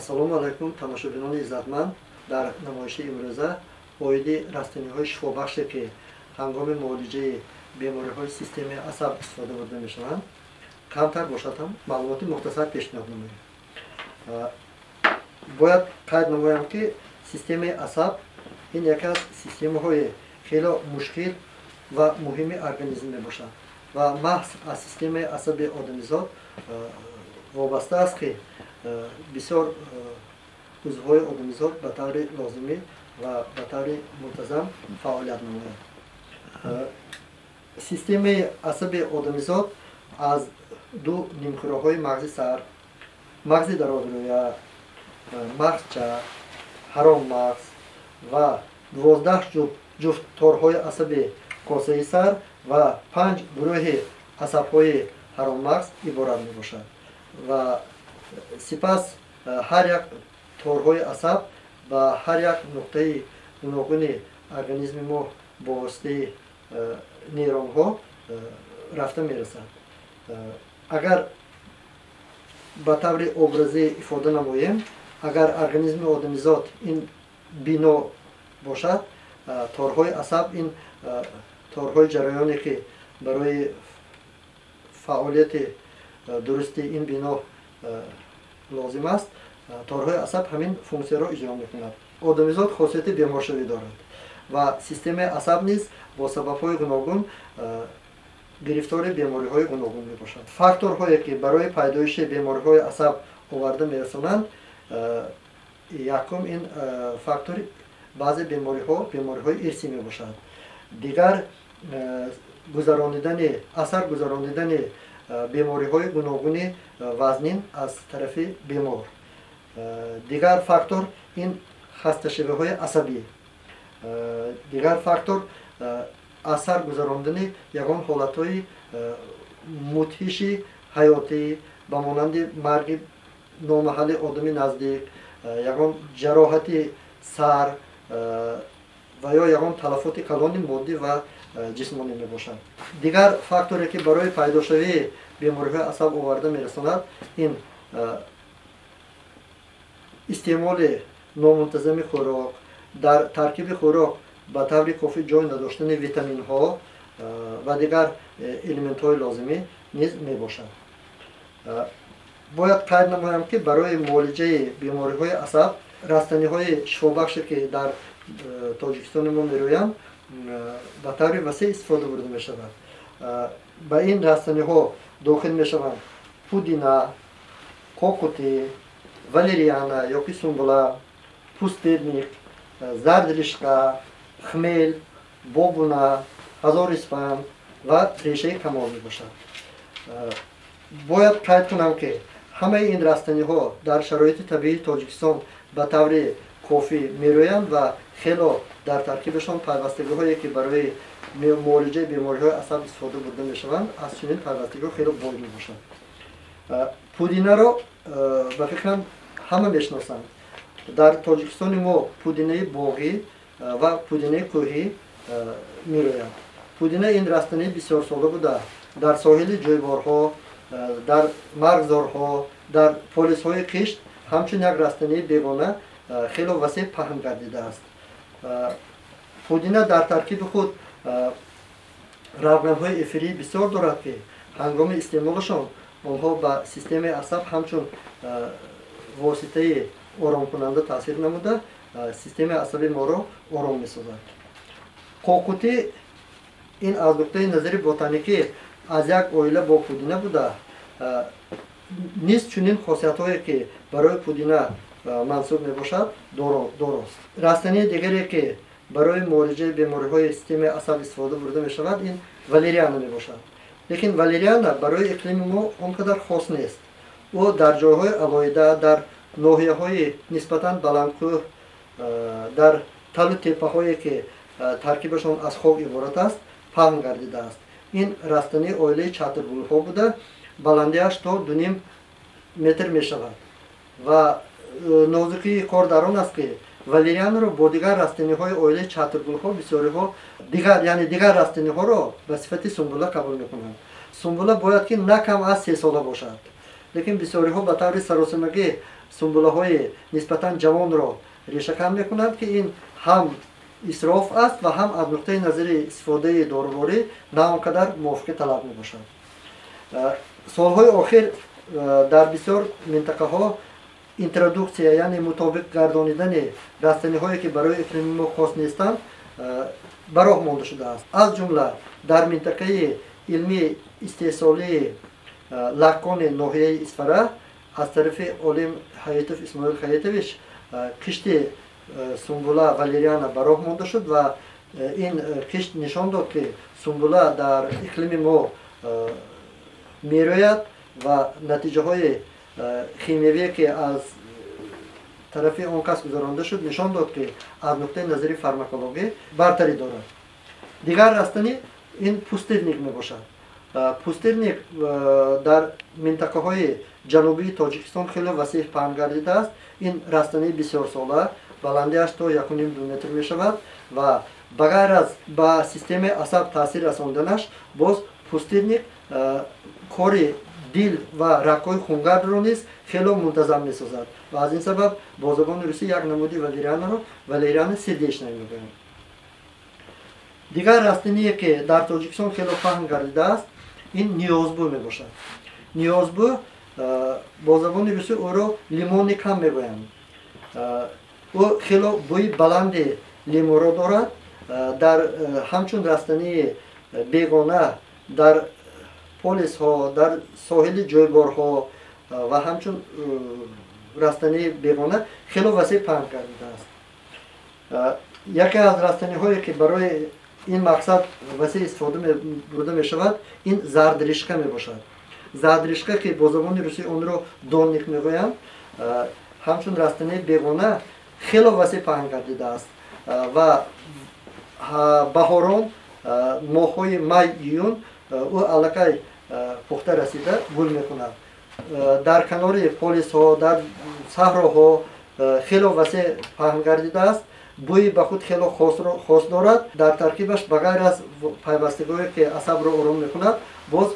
Ассалому алайкум, тамошобинони иззатманд. Дар намоиши имрӯза оиди растаниҳои шифобахше, ки ҳангоми муолиҷаи бемориҳои системаи асаб истифода бурда мешаванд, камтар бошад ҳам маълумоти мухтасар пешниҳод намоем. Бояд қайд намоям, ки системаи асаб ин яке аз системаҳои хело мушкил ва муҳими организм мебошад ва маҳз аз системаи асаби одамизод вобаста аст, ки бисёр узвҳои одамизод ба таври лозимӣ ва ба таври мунтазам фаъолият намояд. Системаи асаби одамизод аз ду нимкураҳои мағзи сар, мағзи дарозрӯя, мағзча, ҳаром мағз ва 12 ҷуфт торҳои асаби косаи сар ва 5 гурӯҳи асабҳои ҳароммағз иборат мебошад. Ва сипас ҳар як торҳои асаб ба ҳар як нуқтаи гуногуни организми мо бо воситаи нейронҳо рафта мерасад. Агар ба таври образӣ ифода намоем, агар организми одамизод ин бино бошад, торҳои асаб ин торҳои ҷараёне, ки барои фаъолияти дурусти ин бино лозим аст, торҳои асаб ҳамин функсияро иҷро мекунад. Одамизод хосияти беморшавӣ дорад ва системаи асаб низ бо сабабҳои гуногун гирифтори бемориҳои гуногун мебошад. Факторҳое, ки барои пайдоиши бемориҳои асаб оварда мерасонанд, якум ин фактори баъзе бемориҳо бемориҳои ирсӣ мебошад. Дигар гузаронидани асар гузаронидани бемориҳои гуногуни вазнин аз тарафи бемор. Дигар фактор ин хасташавиҳои асабӣ. Дигар фактор асар гузарондани ягон ҳолатҳои мудҳиши ҳаётӣ, ба монанди марги номаҳалли одами наздик, ягон ҷароҳати сар ва ё ягон талафоти калони моддӣ ва ҷисмонӣ мебошад. Дигар факторе, ки барои пайдошавии бемориҳои асаб оварда мерасонад, ин истеъмоли номунтазами хӯрок, дар таркиби хӯрок ба таври кофӣ ҷой надоштани витаминҳо ва дигар элементҳои лозимӣ низ мебошад. Бояд қайд намоям, ки барои муолиҷаи бемориҳои асаб растаниҳои шифобахше, ки дар Тоҷикистони мо мерӯянд, ба таври васеъ истифода бурда мешавад. Ба ин растаниҳо дохил мешаванд пудина, қоқутӣ, валериана ёки сумбула, пустырник, зардришқа, хмел, бобуна, ҳазорисфанд ва решаи камол мебошад. Бояд қайд кунам, ки ҳамаи ин растаниҳо дар шароити табиии Тоҷикистон ба таври кофӣ мерӯянд ва хело дар таркибашон пайвастагиҳое, ки барои муолиҷаи бемориҳои асаб истифода бурда мешаванд, аз чунин пайвастагиҳо хело бой мебошанд. Пудинаро, ба фикрам, ҳама мешиносанд. Дар Тоҷикистони мо пудинаи боғӣ ва пудинаи кӯҳӣ мерӯянд. Пудина ин растании бисёрсола буда, дар соҳили ҷӯйборҳо, дар марғзорҳо, дар полисҳои қишт ҳамчун як растании бегона хело васеъ паҳн гардидааст. Пудина дар таркиби худ равғанҳои эфирии бисёр дорад, ки ҳангоми истеъмолашон онҳо ба системаи асаб ҳамчун воситаи оромкунанда таъсир намуда, системаи асаби моро ором месозад. Қоқутӣ ин аз нуқтаи назари ботаникӣ аз як оила бо пудина буда, низ чунин хосиятҳое, ки барои пудина мансуб мебошад, дорост. Растании дигаре, ки барои муолиҷаи бемориҳои системаи асаб истифода бурда мешавад, ин валериана мебошад. Лекин валериана барои иқлими мо он қадар хос нест. Ӯ дар ҷойҳои алоҳида, дар ноҳияҳои нисбатан баландкӯҳ, дар талу теппаҳое, ки таркибашон аз хок иборат аст, паҳн гардидааст. Ин растании оилаи чатргулҳо буда, баландиаш то 2,5 метр мешавад. Ва нозукии кор дар он аст, ки валерианро бо дигар растаниҳои оилаи чатргулҳо бисёриҳо дигар, яъне дигар растаниҳоро ба сифати сумбула қабул мекунанд. Сумбула бояд ки на кам аз 3 сола бошад. Лекин бисёриҳо ба таври саросимагӣ сумбулаҳои нисбатан ҷавонро решакан мекунанд, ки ин ҳам исроф аст ва ҳам аз нуқтаи назари истифодаи доруворӣ на он қадар мувофиқи талаб мебошад. Солҳои охир дар бисёр минтақаҳо интродуксия, яъне мутобиқ гардонидани растаниҳое, ки барои иқлими мо хос нестанд, ба роҳ монда шудааст. Аз ҷумла дар минтақаи илмии истеҳсолии Лаккони ноҳияи Исфара аз тарафи олим Ҳаитов Исмоил Хаитович кишти сумбула валериана ба роҳ монда шуд ва ин кишт нишон дод, ки сумбула дар иқлими мо мерӯяд ва натиҷаҳои химиявие, ки аз тарафи он кас гузаронда шуд, нишон дод, ки аз нуқтаи назари фармакологӣ бартарӣ дорад. Дигар растанӣ ин пустырник мебошад. Пустырник дар минтақаҳои ҷанубии Тоҷикистон хеле васеъ паҳн гардидааст. Ин растании бисёрсола, баландиаш то 1,5-2 метр мешавад ва ба ғайр аз ба системаи асаб таъсир расонданаш, боз пустырник кори дил ва рагҳои хунгардро низ хело мунтазам месозад ва аз ин сабаб бо забони русӣ як намуди валерианаро валериана сердечная мегӯянд. Дигар растание, ки дар Тоҷикистон хело паҳн гардидааст, ин ниёзбӯ мебошад. Ниёзбӯ бо забони русӣ ӯро лимонник ҳам мегӯянд. Ӯ хело бӯи баланди лимӯро дорад. Дар ҳамчун растании бегона дар полисҳо, дар соҳили ҷойборҳо ва ҳамчун растании бегона хело васеъ паҳн гардидааст. Яке аз растаниҳое, ки барои ин мақсад васеъ истифода бурда мешавад, ин зардришка мебошад. Зардришка, ки бо забони русӣ онро донник мегӯянд, ҳамчун растании бегона хело васеъ паҳн гардидааст ва баҳорон, моҳҳои май, июн ӯ аллакай пухта расида гул мекунад. Дар канори полисҳо, дар саҳроҳо хело васеъ паҳн гардидааст. Бӯи ба худ хело хос дорад. Дар таркибаш ба ғайр аз пайвастагиҳое, ки асабро ором мекунад, боз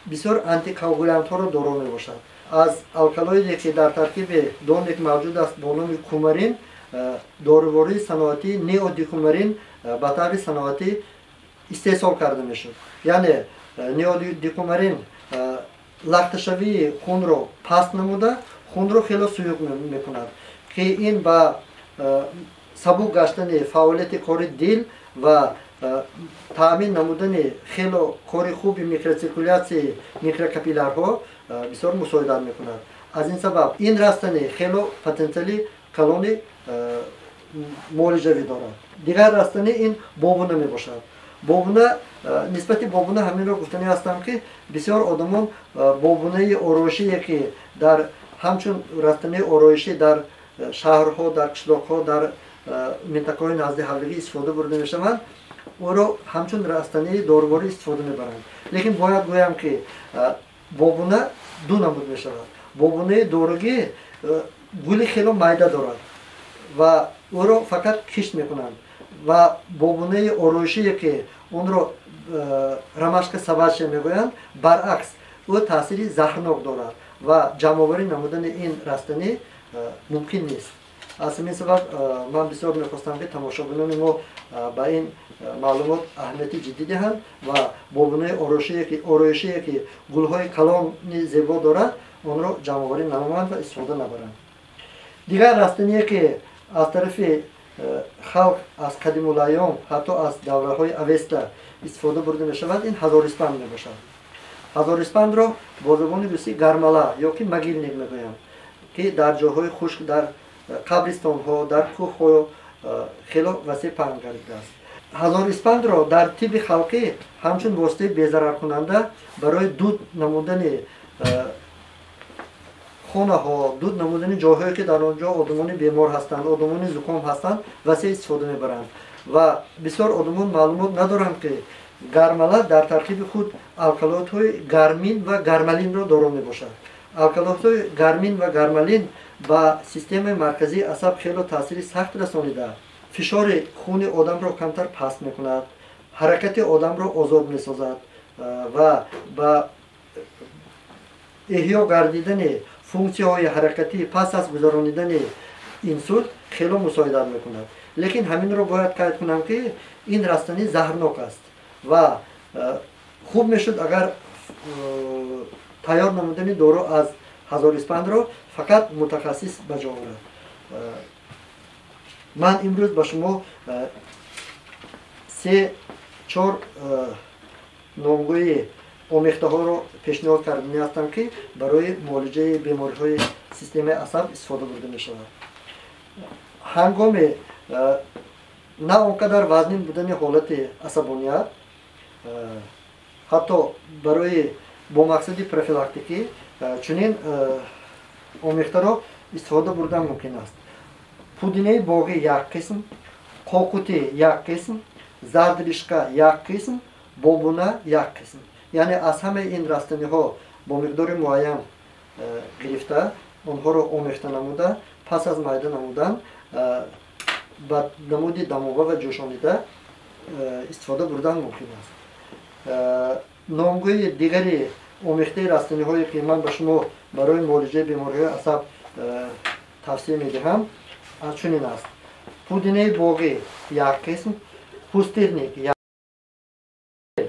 бисёр антикоагулянтҳоро доро мебошад. Аз алкалоиде, ки дар таркиби донник мавҷуд аст бо номи кумарин, дорувории саноатии неодикумарин ба таври саноатӣ истеҳсол карда мешуд. Яъне неодикумарин лахташавии хунро паст намуда, хунро хело суюқ мекунад, ки ин ба сабук гаштани фаъолияти кори дил ва таъмин намудани хело кори хуби микроциркулятсияи микрокапиллярҳо бисёр мусоидат мекунад. Аз ин сабаб ин растанӣ хело потенсиали калони муолиҷавӣ дорад. Дигар растанӣ ин бобуна мебошад. Бобуна, нисбати бобуна ҳаминро гуфтанӣ ҳастам, ки бисёр одамон бобунаи ороишие, ки дар ҳамчун растании ороишӣ дар шаҳрҳо, дар қишлоқҳо, дар минтақаҳои назди ҳавлигӣ истифода бурда мешаванд, ӯро ҳамчун растании доруворӣ истифода мебаранд. Лекин бояд гӯям, ки бобуна ду намуд мешавад. Бобунаи доругӣ гули хело майда дорад ва ӯро фақат кишт мекунанд ва бобунаи ороишие, ки онро ромашка собачья мегӯянд, баръакс, ӯ таъсири заҳрнок дорад ва ҷамъоварӣ намудани ин растанӣ мумкин нест. Аз ҳамин сабаб ман бисёр мехостам, ки тамошобинони мо ба ин маълумот аҳамияти ҷиддӣ диҳанд ва бобунаи ороишие, ки гулҳои калони зебо дорад, онро ҷамъоварӣ намоянд ва истифода набаранд. Дигар растание, ки аз тарафи халқ аз қадимулайём, ҳатто аз давраҳои Авеста истифода бурда мешавад, ин ҳазориспанд мебошад. Ҳазориспандро бо забони русӣ гармала ё ки могильник мегӯянд, ки дар ҷойҳои хушк, дар қабристонҳо, дар кӯҳҳо хело васеъ паҳн гардидааст. Ҳазориспандро дар тибби халқӣ ҳамчун воситаи безараркунанда барои дуд намудани хонаҳо, дуд намудани ҷойҳое, ки дар он ҷо одамони бемор ҳастанд, одамони зуком ҳастанд, васеъ истифода мебаранд. Ва бисёр одамон маълумот надоранд, ки гармала дар таркиби худ алкалоидҳои гармин ва гармалинро доро мебошад. Алкалоидҳои гармин ва гармалин ба системаи марказии асаб хело таъсири сахт расонида, фишори хуни одамро камтар паст мекунад, ҳаракати одамро озод месозад ва ба эҳё гардидани функсияҳои ҳаракатӣ пас аз гузаронидани инсулт хело мусоидат мекунад. Лекин ҳаминро бояд қайд кунам, ки ин растанӣ заҳрнок аст ва хуб мешуд, агар тайёр намудани дору аз ҳазориспандро фақат мутахассис ба ҷо орад. Ман имрӯз ба шумо 3-4 номгӯи омехтаҳоро пешниҳод кардани ҳастам, ки барои муолиҷаи бемориҳои системаи асаб истифода бурда мешавад. Ҳангоми на он қадар вазнин будани ҳолати асабоният, ҳатто барои бо мақсади профилактикӣ чунин омехтаро истифода бурдан мумкин аст. Пудинаи боғӣ як қисм, қоқутӣ як қисм, зардришка як қисм, бобуна як қисм. Яъне аз ҳамаи ин растаниҳо бо миқдори муайян гирифта, онҳоро омехта намуда, пас аз майда намудан ба намуди дамоба ва ҷӯшонида истифода бурдан мумкин аст. Номгӯи дигари омехтаи растаниҳое, ки ман ба шумо барои муолиҷаи бемориҳои асаб тавсия медиҳам, чунин аст: пудинаи боғӣ як қисм, пустырник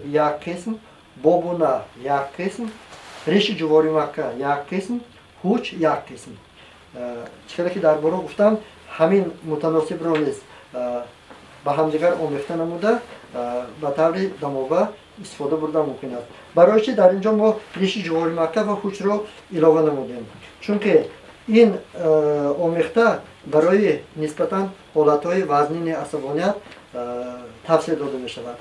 як қисм, бобуна як қисм, реши ҷуворимакка як қисм, ҳуч як қисм. Чӣ ки дар боро гуфтам, ҳамин мутаносибро низ ба ҳамдигар омехта намуда, ба таври дамоба истифода бурдан мумкин аст. Барои чи дар ин ҷо мо реши ҷуворимакка ва ҳучро илова намудем? Чунки ин омехта барои нисбатан ҳолатҳои вазнини асабоният тавсия дода мешавад.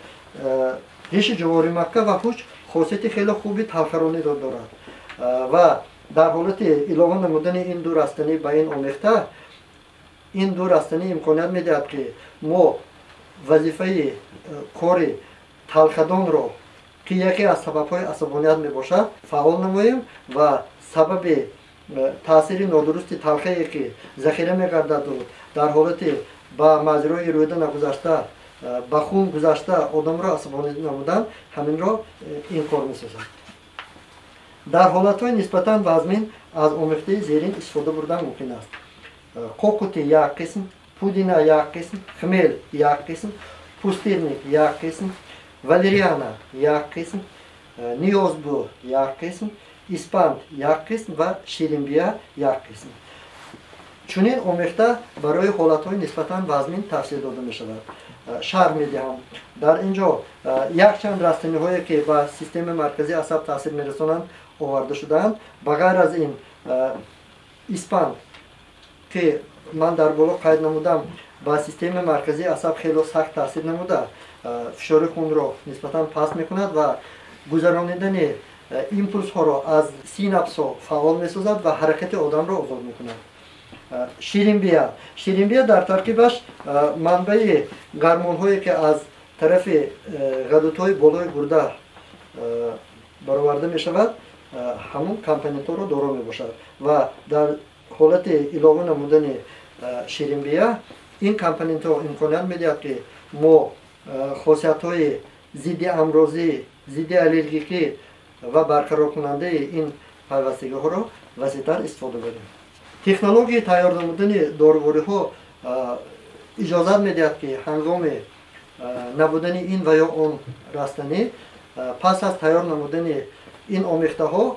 Реши ҷуворимакка ва ҳуч хосияти хеле хуби талхарониро дорад ва дар ҳолати илова намудани ин ду растанӣ ба ин омехта, ин ду растанӣ имконият медиҳад, ки мо вазифаи кори талхадонро, ки яке аз сабабҳои асабоният мебошад, фаъол намоем ва сабаби таъсири нодурусти талхае, ки захира мегардаду дар ҳолати ба маҷрои рӯда нагузашта, ба хун гузашта одамро асабонӣ намудан, ҳаминро инкор месозад. Дар ҳолатҳои нисбатан вазмин аз омехтаи зерин истифода бурдан мумкин аст: қоқути як қисм, пудина як қисм, хмел як қисм, пустырник як қисм, валериана як қисм, ниёзбу як қисм, испанд як қисм ва ширинбия як қисм. Чунин омехта барои ҳолатҳои нисбатан вазмин тавсия дода мешавад. Шарҳ медиҳам: дар ин ҷо якчанд растаниҳое, ки ба системаи марказии асаб таъсир мерасонанд, оварда шудаанд. Ба ғайр аз ин, испанд, ки ман дар боло қайд намудам, ба системаи марказии асаб хело сахт таъсир намуда, фишори хунро нисбатан паст мекунад ва гузаронидани импулсҳоро аз синапсҳо фаъол месозад ва ҳаракати одамро озод мекунад. Ширинбия дар таркибаш манбаи гармонҳое, ки аз тарафи ғадудҳои болои гурда бароварда мешавад, ҳамон компонентҳоро доро мебошад ва дар ҳолати илова намудани ширинбия ин компонентҳо имконият медиҳад, ки мо хосиятҳои зидди амрозӣ, зидди аллергикӣ ва барқароркунандаи ин пайвастагиҳоро васеътар истифода барем. Технологияи тайёр намудани дорувориҳо иҷозат медиҳад, ки ҳангоми набудани ин ва ё он растанӣ, пас аз тайёр намудани ин омехтаҳо,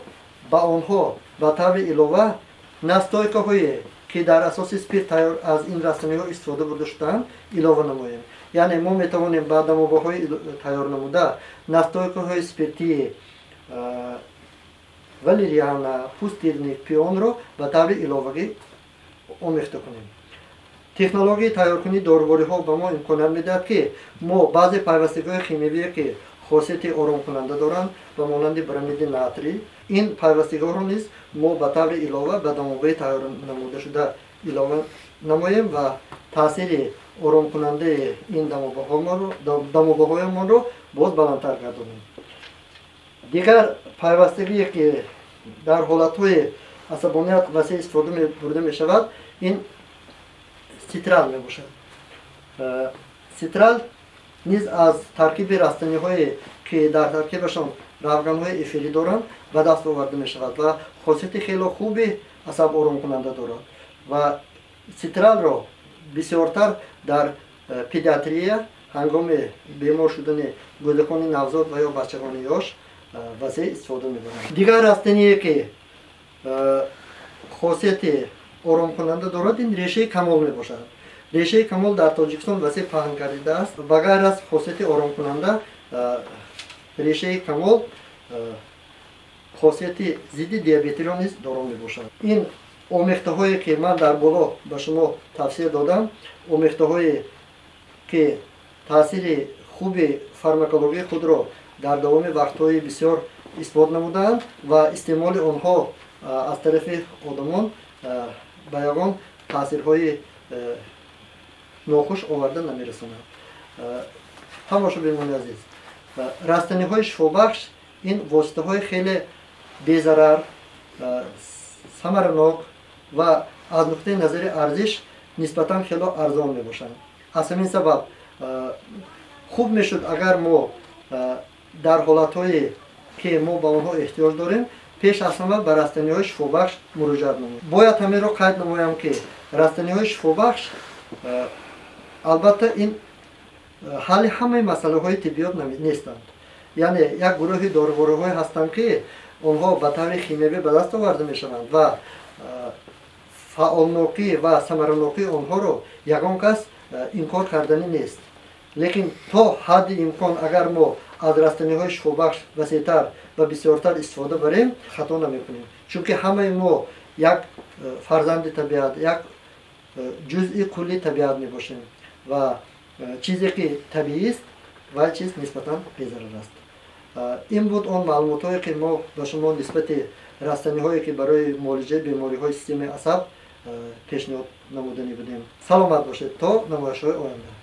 ба онҳо ба таври илова настойкаҳое, ки дар асоси спирт тайёр аз ин растаниҳо истифода бурда шудаанд, илова намоем. Яъне мо метавонем ба дамобаҳои тайёр намуда настойкаҳои спиртии валериана, пустырник, пионро ба таври иловагӣ омехта кунем. Технологияи тайёркунии дорувориҳо ба мо имконият медиҳад, ки мо баъзе пайвастагиҳои химиявие, ки хосияти оромкунанда доранд, ба монанди бромиди натрий, ин пайвастагиҳоро низ мо ба таври илова ба дамобаи тайёр намудашуда илова намоем ва таъсири оромкунандаи ин дамобаҳоямонро боз баландтар гардонем. Дигар пайвастагие, ки дар ҳолатҳои асабоният васеъ истифода бурда мешавад, ин ситрал мебошад. Ситрал низ аз таркиби растаниҳое, ки дар таркибашон равғанҳои эфирӣ доранд, ба даст оварда мешавад ва хосияти хело хуби асаб оромкунанда дорад. Ва цитралро бисёртар дар педиатрия ҳангоми бемор шудани кӯдакони навзод ва ё бачагони ёш васеъ истифода мебаранд. Дигар растание, ки хосияти оромкунанда дорад, ин решаи камол мебошад. Решаи камол дар Тоҷикистон васеъ паҳн гардидааст. Ба ғайр аз хосияти оромкунанда, решаи камол хосияти зидди диабетиро низ доро мебошад. Ин омехтаҳое, ки ман дар боло ба шумо тавсия додам, омехтаҳое, ки таъсири хуби фармакологии худро дар давоми вақтҳои бисёр исбот намудаанд ва истеъмоли онҳо аз тарафи одамон ба ягон таъсирҳои нохуш оварда намерасонад. Тамошобинони азиз, растаниҳои шифобахш ин воситаҳои хеле безарар, самаранок ва аз нуқтаи назари арзиш нисбатан хело арзон мебошанд. Аз ҳамин сабаб хуб мешуд, агар мо дар ҳолатҳое, ки мо ба онҳо эҳтиёҷ дорем, пеш аз ҳама ба растаниҳои шифобахш муроҷиат намоем. Бояд ҳаминро қайд намоям, ки растаниҳои шифобахш албатта ин ҳалли ҳамаи масъалаҳои тиббиёт нестанд. Яъне як гурӯҳи дорувориҳое ҳастанд, ки онҳо ба таври химиявӣ ба даст оварда мешаванд ва фаъолнокӣ ва самаранокии онҳоро ягон кас инкор карданӣ нест. Лекин то ҳадди имкон, агар мо аз растаниҳои шифобахш васеътар ва бисёртар истифода барем, хато намекунем, чунки ҳамаи мо як фарзанди табиат, як ҷузъи кулли табиат мебошем ва чизе, ки табиист, вай чиз нисбатан безарар аст. Ин буд он маълумотҳое, ки мо ба шумо нисбати растаниҳое, ки барои муолиҷаи бемориҳои системаи асаб пешниҳод намуданӣ будем. Саломат бошед то намоишҳои оянда.